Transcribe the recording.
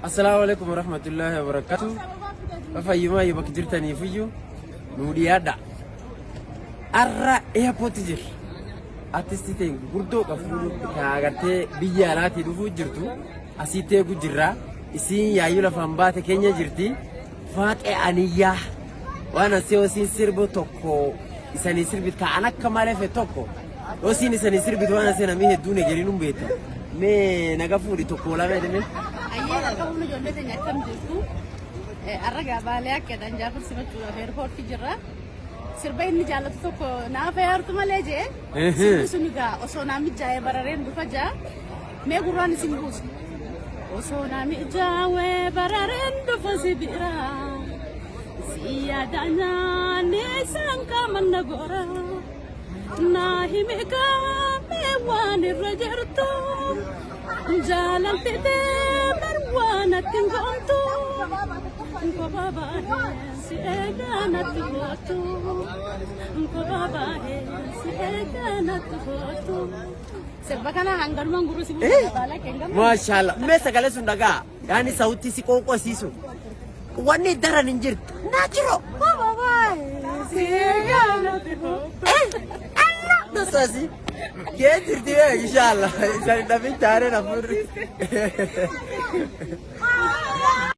Assalaamu alaikum warahmatullahi wabarakatuh. Fayyumaa yoo bakka jirtaniifiyyuu nuu dhiyaadha. Arra airport jirra. Artistii ta'e gurguddoo qabu agartee biyya alaatii dhufuu jirtu asitti eegu jirra. Isiin yaayyuu lafaan baate keenya jirti. Faaxee aniyyaa waan asii osiin sirbu tokko isanii sirbit ka'an akka malee fe tokko osiin isanii sirbit waan asii namni hedduun egerin hin beektu. Mee naga fuudhi tokko lama jedhame. Ayyee harka humna ijoollee teenya akkam jirtu? Har'a gaabaalee akka jedhan Jaafar simachuudhaaf eerpoortii jirra. Sirba inni jaallatu tokko naaf heertu malee jee. Sirbi sun egaa osoo naa mijaa'ee barareen dhufa jaa. Mee gurraan isin buusu. Osoo naa mijaa'ee barareen dhufa si bira. Si yaada nyaanni isaan qaaman na gora. Naa himi kaamee waan irra jirtu. Jaalalti tee waan natti hin goomtu. Kophaa baay'ee si eegaa natti kootu. Kophaa baay'ee si eegaa natti kootu. Sirba kana hanganumaan gurru si buusa baala kengamu. Maashaallah. Mee sagalee sun dhagaa. Yaani sauti si qoonqoo isii sun. Wanni daran hin jirtu. Naachiroo. Kophaa baay'ee si eegaa natti kootu. Allah dasasi. Kee jirti bee inshallah. Isaan dhabin taaree na furri.